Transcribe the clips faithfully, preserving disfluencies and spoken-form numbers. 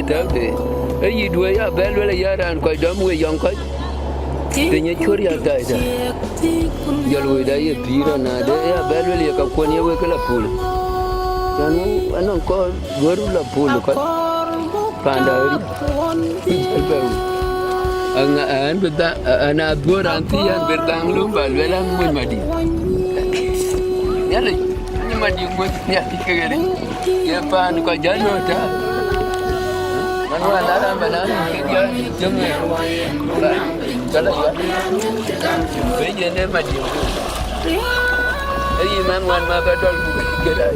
Tɛ̈ɛ̈ude, ee yï duëër ya bɛ lueel aya raan kɔc dɔm wei yɔŋ kɔc. Piny ë cuɔ̈r ya daai tɛ̈. Jɔl wëida ye pïïr anade ya bɛ lueel ye ka kuɔn ye wek la pul. Yan anɔŋ kɔɔr guër la pul kɔc. Panda ri. Bɛ wut. Aŋa, an bï dha-, an a dhuɔ̈r an thii an bï dhaŋ lum ba lueel an muny madï. Nhialic, muny madï muny nhialic kek ri. Ye paan kɔc jäl nɔ̈k tɛ̈. Man wään la raan ba na rin kek jäl cieŋ ë ba cɔl ayual. Wëi yen ë madï. Ee yï man wään ma ba dɔl buk kek ai.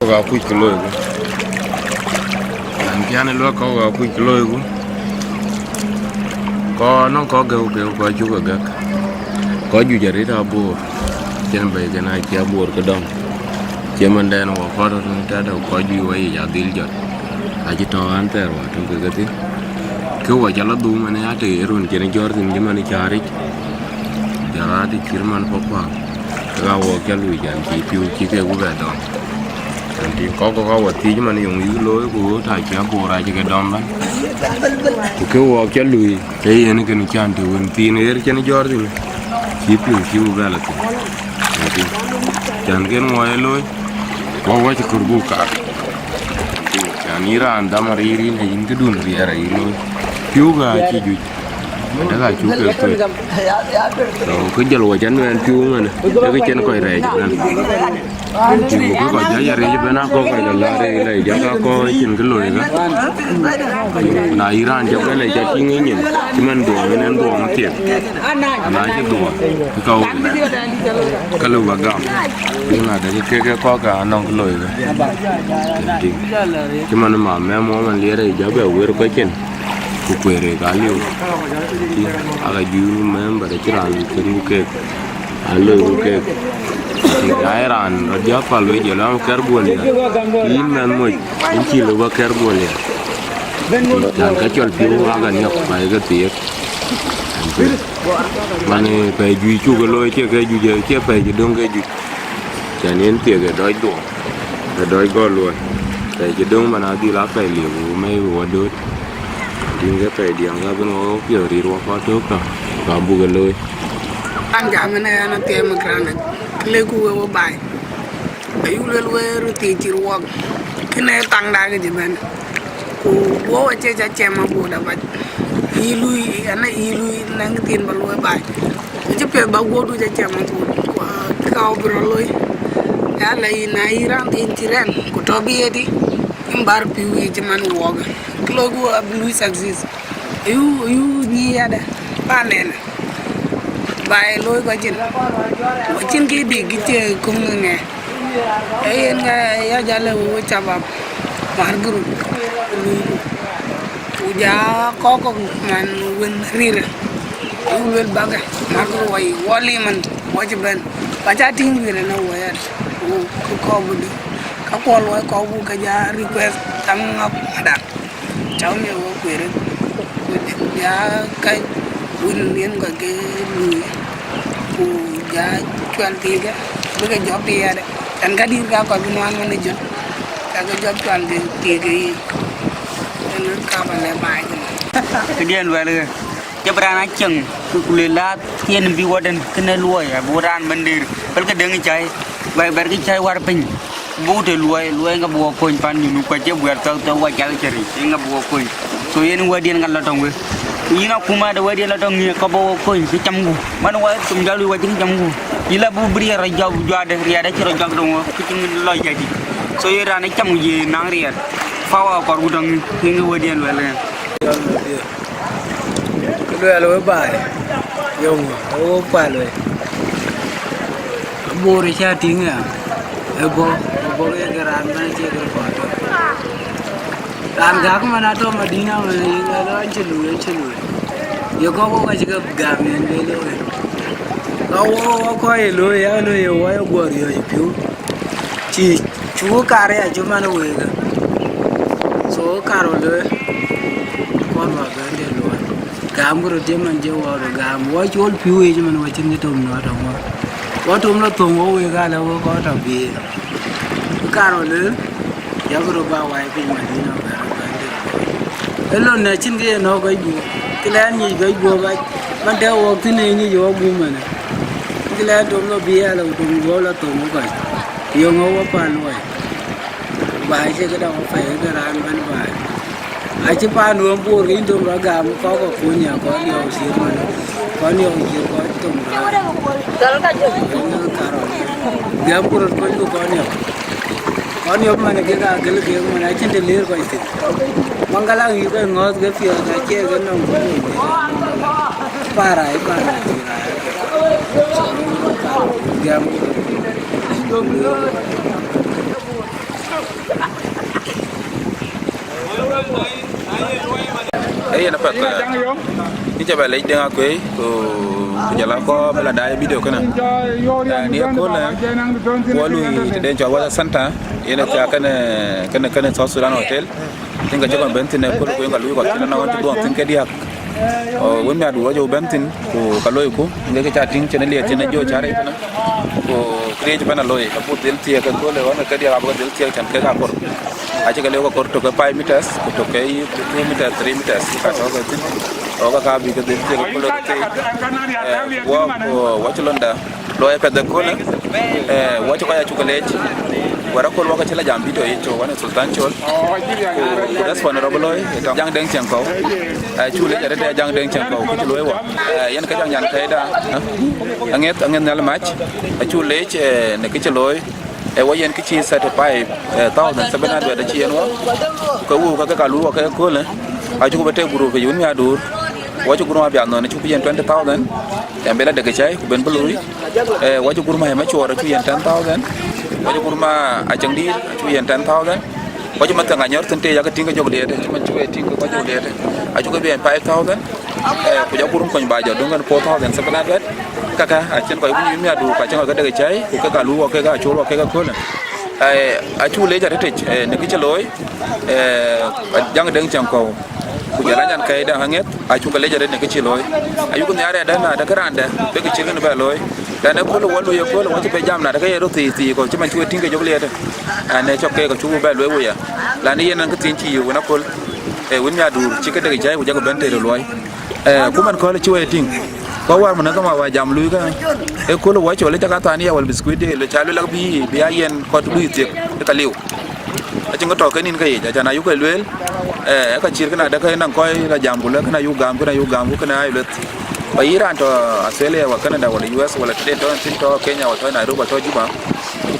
Kɔ̈k akuc kë loiku. Raan piän ë luäk kɔ̈k akuc kë loiku. Kɔc nɔŋ kɔ̈k gɛ̈u ke kɔc cuk ë gäk. Kɔc juëc arëët aboor. Cïn bɛ̈i kën acï aboor ke dɔm. Cï mɛndɛn wɔ kɔt röt tɛ̈dë kɔc juëc wɔ yic adhil jɔt. Acï tɔ̈ ɣän thɛɛr wɔ tök ke ke thïn. Kë wɔ ca lɔ dhum ënë atë ye run cïn jɔ̈ɔ̈r thïn cï man cääric. Jɔt raan të cït man papa. Ke ka wɔ ca lui jan cï piu cï kek ku bɛ dɔm. Ëntï kɔ̈k kɔ̈k ka wɔ thiëc man yöŋ yïk looi ku ɣööt acï aboor acï ke dɔm bɛ̈n. Ku kë wɔ ca lui. Ee yen kën can të wën thiin ɣer cïn jɔ̈ɔ̈r thïn, cï piŋ cï ku bɛ lɔ thïn. Ëntï can kën ŋuɔɔc ë looi, ku awäc kör buk kaar. Can yïn raan dham arïïr yïn, ee yïn këdun riɛɛr ayï looi. Piöökë acï juëc, adek acuk ke kuec. So, kë jɔl wɔ ca nuɛɛn piöök ëmënë, ee kë cïn kɔc rɛɛc ëbɛ̈n. Tïŋ, ku kɔc jɔ ya rëëc ëbɛ̈n akɔ̈k kɔc lɔ laar ë lɛc jɔk akɔ̈k cïn kë loikë. Na yï raan jɔ bɛ̈n ë ca tïŋ ë nyin, cï man dhuɔɔŋ en en dhuɔɔŋ thiek. Na cï dhuɔɔŋ, kë ka wok, ka lëu ba gam. Tïŋ, na de kë kek kɔ̈k ka anɔŋ kë loikë. Tïŋ, cï man mam mɛm wɔ man liɛɛr ë jɔ bɛ wër kɔc cin. Ku kueer ë ka liu. Tïŋ, aka jur member cï raan kën ku kek. Aloi ku kek. Tïŋ, na ye raan rɔt jɔ päl wec, jɔ lɔ kɛ̈r guöl ya. Yïn mɛnh moc, yïn cï lëu ba kɛ̈r guöl ya. Tïŋ, can ka cɔl piu aka niɔp, ba ye ke thiëëk. Man, ee, pɛ̈i juëc cuk ke looi, cie ke juëc, cie pɛ̈i cï döŋ ke juëc. Can yen thiëëk ë dɔc dhuɔɔŋ, ë dɔc gɔl luɔi. Pɛ̈i cï döŋ man adhil a pɛ̈i liu, ku mɛi wɔ dööt. Tïŋ, ke pɛ̈i diäŋ ka bïn wɔ piɔ̈ɔ̈th rïïr wɔ kɔc tök tɔ̈, ka buk ke looi. An jam ënë an athiɛɛm ë kërɛɛc, leku we wo baai. Ayuk luel we röt thiëc cï ruɔk, kënë thaŋda ke cï bɛ̈n. Ku wo acie ca cɛm agut abac. Yï lui, ana yï lui, nɛŋ thiin ba luɔi baai. Acï piɛth ba guɔ̈pdu ca cɛm agut. Ku, ah, kë ka wo bï rɔt loi. Ya la yïn, na yï raan thiin cï rɛ̈n, ku tɔ̈ bï yedï, yïn bär pïu yic cï man wuɔɔk. Kë loiku abï lui success. Ayu, ayu nyi yadë, paanden. Ba ye looi kɔc cin. Ku cin kë dï kï cie köŋ ŋɛ. Ee yen ŋɛ ya jal ë wek cabap. Mar group. Lui. Ku ja kɔk kɔk man wën rir. Ku luel bakë. Mar group wai. Wali man. Wacï bɛ̈n. Ba ca tïŋ rir ënë wɔ yadë. Ku, ku kɔk bï dï. Ka kuɔl wai kɔk buk ke ja request. Taŋ ŋak madan. Cäu miɔ̈u wɔ kueer, ku bia ka wën yen kɔc ke lui, ku ja cual thiëëk, bï ke jɔ piɛɛt. Ɛn ka dït ka kɔc bï nuan wën ë jön, ka ke jɔ cual thiëëk yiic. Ënë ka ba lɛ̈k baai kënë. Këdiɛ̈n luɛlkë, cï bï raan a cieŋ, ku, ku le lath yen bï wäden kënë luɔi, abï raan bɛ̈n dëër, bɛ̈lkë deŋ cäi, bɛ̈, bɛ̈rkë cäi wär piny. Buk të luɔi, luɔi ŋa bï wɔ kony pan Junub, ku acie guɛɛr thɔ̈k thɔ̈k wa cak cï ric, ŋa bï wɔ kony. So yen wɛ̈tdiɛn ka lɔ tɔŋ wek. Ku yïn akuma de wɛ̈tdiɛn lɔ tɔŋ ŋiɛk ka bï wɔ kony, kë camku. Man wa thum jɔl wïc wa cï kë camku. Yï la bï bï riɛɛr rɔt jɔk, juaatde, riɛɛr acï rɔt jɔk tɔŋ wek, kë cï ŋic lɔc jɔt yic. So yen raan ë cam ku ye naŋ riɛɛr. Power kɔrku tɔŋ ŋic, yen wɛ̈tdiɛn luɛl yen. Kë luɛɛl we baai, yöŋ, ë wok pal we. Aboor ë cä tïŋ ya, ë bɔ̈, ë bɔ̈ ke ke raan man acie kë kɔn tök. Raan gäk man atɔ̈ Madina man, yïn ŋa lɔ an cï luui, an cï luui. Ye kɔ̈k wok acï ke gam yen le looi. Ka wok wok kɔc ye looi, ya looi ye wɔ ye guɔ riɔ̈c piu. Cï cuk kar ya cï man week. So kar wɔ looi, kɔn wɔ bɛ̈n de luɔi. Gam kë röt cï man cï wɔ röt gam, wɔ col piu yic man wɔ cïn kë tom nɔɔt ëmɔ. Wɔ tom lɔ thöŋ wɔ week alë wɔ kɔn tɔ biic. Karou lëër, yak röt ba wai piny Madina bɛ̈n bɛ̈n dït. Ë lon në cïn kë ye nɔ̈k kɔc gup, kë lɛ̈n nyic kɔc gup bac, man tɛ̈ wɔk thïn ë nyic wɔk gup mɛnë. Kë lɛ̈n tom lɔ bï ɣɛl tom guɔ̈p lɔ thom ë kɔc, yöŋ ë wɔ pan luɔi. Baai cï këdäŋ wɔ pɛ̈i ke raan bɛ̈n baai. Acï paanduɔ̈n Bor ke yïn dom rɔt gam kɔc kɔ̈k kuny ya kɔc liɔu ciëër man, kɔc liɔu ciëër kɔc tom rɔt. Yen ke karou. Gɛ̈m ku röt kuny ku kɔc liɔu. Kɔc liɔu man kek aa gël kek man acïn të ler kɔc thïn. Maŋgala yï kɔc ŋɔ̈ɔ̈th ke piɔ̈ɔ̈th acie ke nɔŋ ku kuny. Para, para. Gɛ̈m ku röt. Ee yen apath, eh, kë ca bɛ lec Deŋ Akuei, ku, ku jɔl a kɔc bï la daai video kënë. Eh, në ye köölë, wɔ lui tëde cɔl Water Center, yen ë thiak kënë, kënë, kënë South Sudan Hotel. Tïŋ ka cï kɔn bɛ̈n thïn ë kööl ku yen ka lui kɔc thïn ënɔɔnë cï dhuɔŋ thïn ke diäk. Oh, wën miäkduur wɔ cï bɛ̈n thïn, ku ka loiku, ŋe kë ca tïŋ cïn ë liɛɛt cïn ë jɔ cä rɛc tënë. Ku këriëëc ëbɛ̈n aloi, abuk dhil thiëëk ëköölë ɣɔn ke diäk abuk dhil thiëëk tɛ̈n kek akor. Acï ke lëu ke kor tök ke five meters, ku tök ke two meters, three meters, ka tɔ̈ ke thïn. Ɣɔn ka ka bï ke dhil thiëëk ëköölë ke thïn. Eh, wɔ, wɔ, wɔ cï londa. Looi apath ëköölë, eh, wɔ cï kɔc acuk leec, wɛ̈t aköl wɔ ke cï la jam video yic, cï wɔ në Sultan Col. Ku, ku respond rɔt bï looi, ë tɔŋ Jaŋ Deŋ Ciɛŋkɔ̈u. Eh, cuk leec arëët ë Jaŋ Deŋ Ciɛŋkɔ̈u, ku cï looi wɔ. Eh, yen ke Jaŋ Nyankäida, eh, aŋiɛth, aŋiɛth nhial mac, acuk leec, eh, në kë cï looi, eh, wɔ yen kë cï thirty five thousand seven hundred acï yen wɔ. Ku ke wëu ke ke ka luui wɔ ke ëköölë, acuk bï tëk group yic wën miäkduur. Wɔ cï group abiath nɔn acuk bï yen twenty thousand, yen bï la dek cai, ku ben bï luui. Eh, wɔ cï group ma Macuɔɔr acuk yen ten thousand. Wɔ cï group ma Acäŋdït acuk yen ten thousand. Wɔ cï ma Thiäŋ Anyɔr thïn tëë yak tïŋ ke jɔk liɛɛtë, cï man cuk ye tïŋ ke kɔc jɔk liɛɛtë. Acuk ke bï yen five thousand. Eh, ku jɔ group kony ba jɔ döŋ kën four thousand seven hundred. Kaka acïn kɔc wïc wïc miäkduur, ku acïn kɔc ke dek cai, ku ke ka luui wɔ ke ka col wɔ ke ke köölë. Eh, acuk leec arëtic, eh, në kë cï looi, eh, Jaŋ Deŋ Ciɛŋkɔ̈u. Ku jɔl a Nyankäida aŋiɛth, acuk ke leec arëët në kë cï looi. Ayuk nhiaar ëdë na de kë raan dɛ̈, bï kë cït kënë bɛ looi. Tɛ̈n ëköölë wɔ lui ëköölë wɔ cï bɛ jam na de kë ye röt thii thii kɔ̈u cï man cuk ye tïŋ ke jɔk liɛɛtë. Ɛn ë cɔk keek acuk bɛ luɔi wëya. Lani yen ɛn kë thiin cï yök wën aköl. Ee wën miäkduur cï ke dek cai ku jɔkï bɛ̈n tëër luɔi. Ee, ku man kööl cï wɔ ye tïŋ. Ku awär munadhama wä jam lui kä. Ëköölë wɔ cɔl ë cak athania wal biskuit de, le ca luel lak bï, bï a yen kɔt lui thiek, ë ka liu. Acïn kë tɔ̈ ke nïn ke yic, acan ayuk ke lueel, eh, ka cït kënë adë ke naŋ kɔc la jam ku lɛ̈k kënë ayuk gam, kënë ayuk gam, ku kënë ayuk lueth. Ba yï raan tɔ̈ Australia, wa Canada, wala U S, wala tëde tɔ̈ thïn tɔ̈ Kenya, wala tɔ̈ Nairobi, wala tɔ̈ Juba.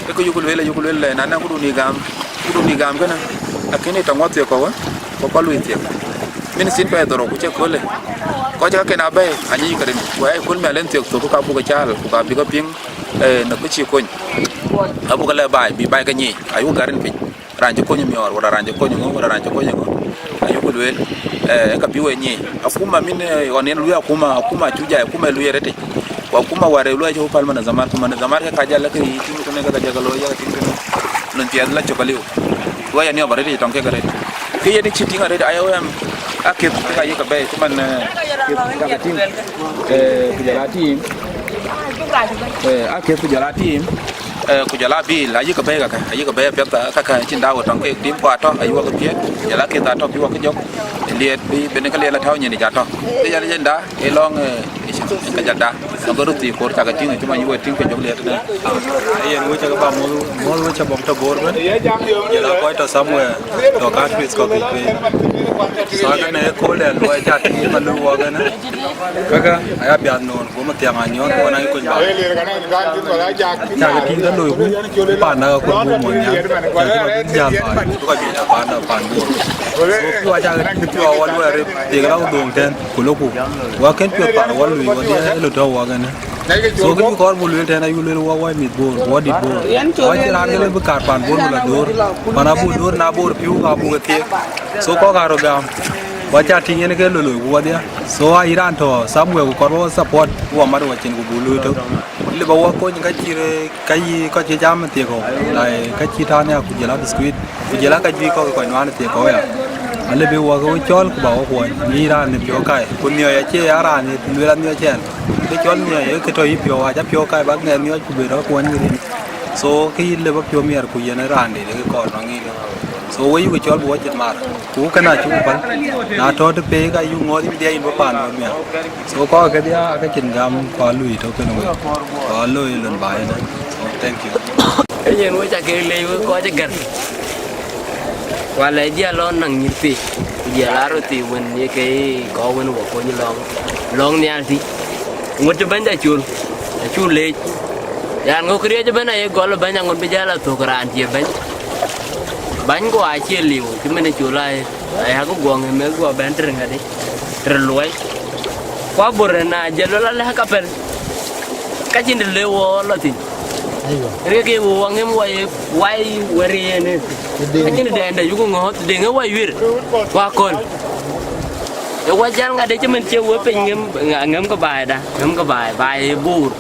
Ke kë yuk lueel, ayuk lueel, eh, na naŋ këdun yï gam, këdun yï gam kënë, akënë tɔ̈ ŋuɔt thiek kɔ̈u, ku kɔc lui thiek. Min thïn pɛɛi dhorou ku cï köölë. Kɔc kakën abɛ̈i, anyïc ke rin, ku ë kööl mial en thiek thok, ka buk ke caal, ku ka bï ke piŋ, eh, në kë cï kony. Abuk ke lɛ̈k baai, bï baai ke nyiic, ayuk gäär rin piny. Raan cï kony miɔɔr, wala raan cï kony ŋö, wala raan cï kony ŋö, ayuk lueel, eh, ka bï we nyiic. Akuma min, eh, ɣɔn yen luui akuma, akuma cu jai, akuma luui arëtic. Ku akuma wäär ë luɔi cï ku päl man ë zaman, ku man ë zaman ke ka jal ke yï tïŋ kënë ke ka jal ke looi, yak tïŋ kënë. Lon piɛth la cök aliu. Luɔi aniɔp arëtic tɔŋ kek arëët. Ke yen cï tïŋ arëët, I O M, aketh ke ka yï ke bɛ̈ɛ̈i, cï man, eh, keth ka ke tïŋ, eh, ku jɔl a tiim, eh, aketh ku jɔl a tiim. Eh, ku jɔl a biil, ayï ke bɛ̈ɛ̈i kakë, ayï ke bɛ̈ɛ̈i apiɛth, kakë cïn daau tɔŋ keek tim ku atɔ̈, ayï wɔ ke piɛth, jɔl a keth atɔ̈ bï wɔ ke jɔk, liɛɛt bï ben ke liɛɛt la tääu nyin ic atɔ̈. Ke jɔl yen da, ë lɔŋ, eh, ë cïn, ë ka jɔl da, lɔŋ ke röt thii koor cak tïŋ, cï man yï wɔ tïŋ ke jɔk liɛɛt tënë. Yen wek cak ba muɔ̈th, muɔ̈th wek cak bɔ̈k tɔ̈ Bor bɛ̈n. Jɔl a kɔc tɔ̈ somewhere, tɔ̈ countries kɔ̈k yiic piny. So akënë ë kööl dɛn luɔi ca tïŋ yï man luui wɔ kënë. Kakë aya biath nɔn. Ku Mathiaŋ Anyɔɔn, ku wan ayï kony ba. Cak tïŋ ke loiku, panda ka kony ku mony ya. Cak tïŋ jal ba, ku ka juëc panda pan Bor. So, ku wa cak tïŋ piɔ̈u wa luɛɛr rip, thiek la ku dhoŋ tɛ̈n, ku loku. Wa kën piɔ̈th pan wa lui, wa dhiɛ ë lɔ tɔ̈u wa kënë. So, kë cï kɔɔr buk lueel tɛ̈n, ayuk lueel wa, wa mïth Bor, wa dït Bor. Wa cïn raan ke lëu bï kaar pan Bor ku la door. Pan abuk door na Bor piu, ka buk ke thiek. So, kɔc aa röt gam. Wa ca tïŋ yen ke lɔ loiku wa dhiɛ. So, ayï raan tɔ̈ somewhere ku kɔɔr ba wa support, ku wa mat wa cin ku buk luui tök. Lëu ba wa kony ka cï re, ka yï kɔc cï jam thiek kɔ̈u, like, ka cï tɔ̈ nia ku jɔl a biscuit, ku jɔl a ka juëc kɔ̈k kɔc nuan thiek kɔ̈u ya. Alëu bï wa ke we cɔl ku ba wa kuɔny, në yï raan në piɔ̈u kai. Ku miɔɔc acie ya raan lueel amiɔɔc ɛn. Ke cɔl miɔɔc, ke tɔ̈ yï piɔ̈u, aca piɔ̈u kai bak ŋɛk miɔɔc ku bï rɔt kuɔny ke rin. So kë yïn lëu ba piɔ̈u miɛt, ku yen raan dït ë kɔɔr nɔŋ yïn. So we yuk cɔl bï wacin mar, ku kënë acuk päl. Na tɔ̈ të pek ayuk ŋɔ̈ɔ̈th yïn dhiɛl yïn bï paan ɣöt miäk. So kɔc kedhie aake cïn gam, ku alui tɔ̈ kënë wek, ku aloi lon baai ënë. So thank you. Yen wek ca kek leec wek kɔc ë gɛ̈r. Wala jiɛl lɔ naŋ nyïïr thii, ku jiɛl aa röt thii wën ye ke kɔc wën wɔ kony lɔ̈ŋ, lɔ̈ŋ nhial thii. Ŋuɔ̈t cï bɛ̈nyda col, acuk leec. Yan ŋö këriëëc ëbɛ̈n aye gɔl ë bɛ̈ny aŋot bï jäl a thök raan cie bɛ̈ny. Bäny guɔ acie liu, cï min ë col aye, ayakë guɔ ŋëm ë guɔ bɛ̈n tër ŋadï, tër luɔi. Ku abor ë na jël lɔ la lɛ̈k apɛl, ka cïn të le wɔ lɔ thïn. Rin ke ke wɔ ŋëm wɔ ye wai wɛ̈r yen ë. Ka cïn të dɛɛn dɛ yuk ŋɔ̈ɔ̈th, deŋ ë wai wiër, ku akɔ̈l. Ë wɔ jäl ŋadï cï min cie wɔ piny ŋëm, ŋëm ke baai da, ŋëm ke baai, baai ë boor.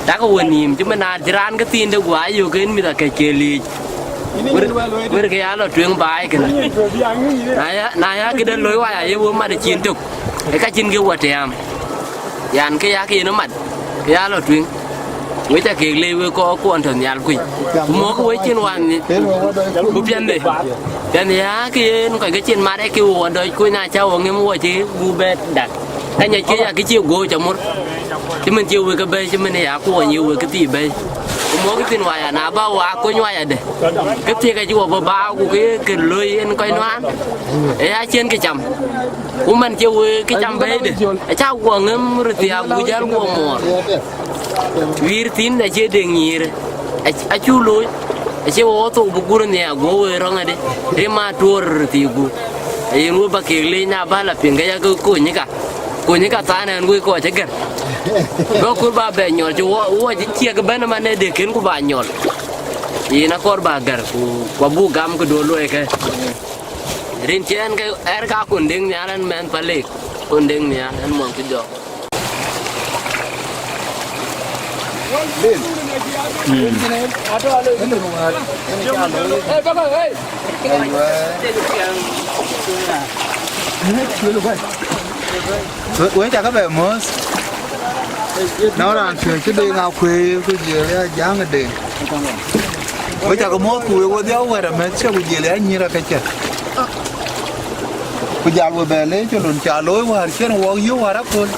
Dak wën nïïm cï min na cï raan ke thiinde guɔ ayök en mïth akëc ke liic. Wër, wër ke ya lɔ tueŋ baai kënë. Na ya, na ya këde loi waya ye wɔ mat cin tök, ë ka cïn ke wɔ tɛ̈ɛ̈m. Yan ke ya ke yen mat, ke ya lɔ tueŋ. Wek ca kek leec wek kɔc kuɔn tɔ̈ nhial kuc. Ku mɔ̈k wek cin wan, ku piɛnhde. Piɛnh ya ke yen kɔc ke cin mat ë ke wɔ dɔc kuc na ca wɔ ŋëm wɔ cï gup bɛ dak. Ka nyac ke ya ke cie guɔ̈u ca mur. Cï min cie wek ke bɛ̈i, cï min ya kuɔny ye wek ke thii bɛ̈i. Ku mɔ̈k thïn waya na ba wa kony waya de. Ke thiek acï wɔ bä baaw ku ke ke loi en kɔc nuan. Ë ya cien ke cam. Ku man cie wek ke cam bɛ̈i de. Aca wɔ ŋëm röt thiaak ku jäl wɔ muɔɔr. Wïïr thïn acie deŋ nyïïr. Ac-, acuk looi. Acie wɔ thok bï gur nhiaak guɔ wek rɔŋ ade. Rim atuɔɔr röt thii gup. Ayen wek ba kek leec na ba la piŋ ke ya ke kony ka. Kony ka thaan ɛn wek kɔc cï gɛ̈r. Bä kur ba bɛ nyɔl cï wɔ, wɔ cï ciɛk bɛ̈n man ë dek kën ku ba nyɔl. Yen akɔɔr ba gɛ̈r ku, ku abuk gam këdu luɔi ke. Rin cï ɛn ke ɛɛr ka Kondek Nhial ɛn mɛnh Palek. Kondek Nhial ɛn muɔŋ cï jɔɔk. We, we cakë bɛ mɔ̈ɔ̈th. Nɔŋ raan piɔ̈ɔ̈c cï deŋ akuëëc ku jiël ya jaŋ ë deŋ. We cakë mɔ̈ɔ̈th ku wek wedhie wɛ̈ɛ̈r amɛ̈th cä ku jiël ya nyïïr akëcä. Ku jal we bɛ leec ë lon ca looi wäär cïn wɔk yök wäär aköl.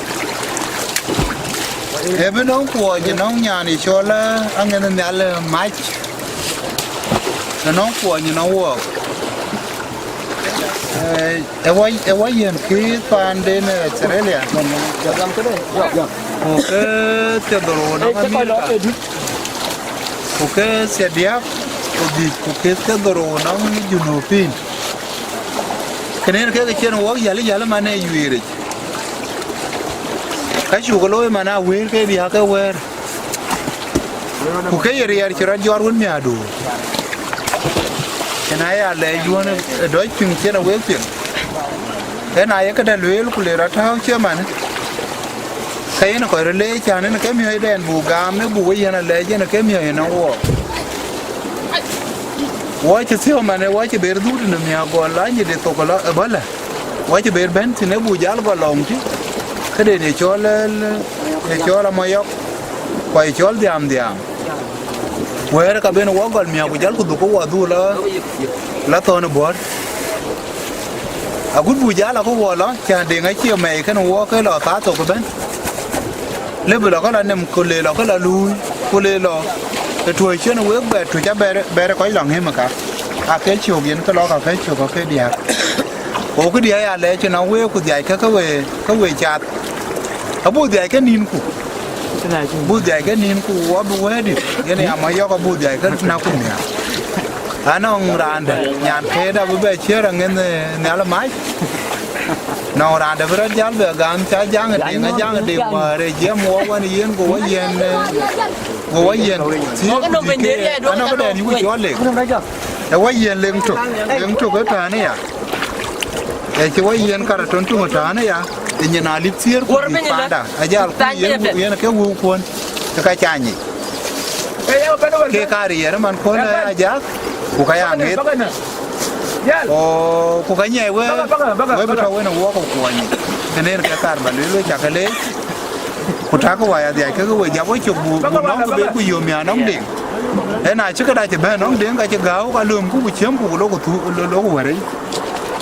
Ee bï nɔŋ kuɔɔny ë nɔŋ nyan ë cɔl, eh, aŋënh nhial, eh, mac. Ë nɔŋ kuɔɔny ë nɔŋ wɔɔk. Eh, ë wä, ë wä yiɛ̈n kï paanden, eh, Australia. Ku ke thiërdhorou nɔŋ Amerika. Ku ke thiërdiäk ku dhïc, ku ke thiërdhorou nɔŋ Junubin. Kënën kek cïn wɔk yäl yäl man ë yuiiric. Ka cuk looi man a wëër ke diäk ke wëër. Ku ke ye riɛɛr cï rɔt jɔt wën miäätdu. Yen aya lɛɛc duɔ̈n ë dɔc piŋ cïn a wek piŋ. Yen aye këde lueel ku le rɔt tääu cï man. Ka yen kɔc röt leec cän yen ke miɔ̈cdɛn buk gam ë buk we yiɛ̈n alɛɛc yen ke miɔ̈c ënɔŋ wɔɔk. Wɔ cï thiɔ̈k man ë wɔ cï ber dhuk tënë miäk gɔl lany ë de thok ë bɔ̈ lä. Wɔ cï ber bɛ̈n thïn ë buk jal gɔl lɔŋ tï. Këden ye cɔl, ye cɔl amɔyɔk, ku ye cɔl dhiaamdhiaam. Wɛ̈ɛ̈r ka ben wɔ gɔl miäk ku jal ku dhuk ke wɔ dhuk lɔ, lɔ thɔ̈n ë buɔ̈ɔ̈r. Agut buk jal akë wɔ lɔ, cän deŋ acie mɛi kënë wɔ ke lɔ thaa thok ëbɛ̈n. Lëbï lɔ ke lɔ nem, ku le lɔ ke lɔ luui, ku le lɔ ë tuɔ̈c cïn wek bɛ tuc abɛ̈r, bɛ̈r kɔc lɔ ŋëm ë ka. Ake cök yen ke lɔ ka ke cök ke diäk. Ku këdï aya lɛɛc cïn a wek ku dhiac ke ke we, ke we cath. Abuk dhiac ke nïnku. Buk dhiac ke nïnku, abï wɛ̈ɛ̈tdït, yen ya mɔyɔk abuk dhiac ke näkku miäk. Anɔŋ raan dɛ̈, nyan këda bï bɛ ciëër aŋënh, eh, nhial mac. Nɔŋ raan dɛ̈ bï rɔt jäl bɛ gam, ca jaŋ ë deŋ, ajaŋ ë deŋ wäär ë jiɛɛm wɔ wën yen, go wɔ yen, eh, go wɔ yen. Thiëëk ku dhïc ke, anɔŋ këdɛn yuku cɔl lek. Ë wɔ yen leŋ tök, leŋ tök ë tɛ̈ɛ̈n aya. Ë cï wɔ yen kar ë tön töŋ ë tɛ̈ɛ̈n aya, ë nyin alip thiëër ku dhïc paanda, ajal ku yen, yen ke wëu kuɔ̈n, ke ka ca nyic. Ke ka riɛɛr man kuɔ̈n ë ajak, ku ka ya ŋeth. Oo, ku ka nyiɛc we, we bï tɔ̈ wën ë wɔk ë kuɔny yic. Kënë yen ke kaar ba lueel we cakë leec. Ku tak wä ya dhiac ke we jap we cök, bu nɔŋ ke be ku yom ya nɔŋ deŋ. Ena cï këda cï bɛ̈n nɔŋ deŋ ka cï gääu ka lööm ku ku ciɛm ku lok ku lok wärëc.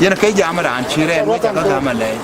Yen ke jam raan cï rɛɛn we cä ke gäm alɛɛc.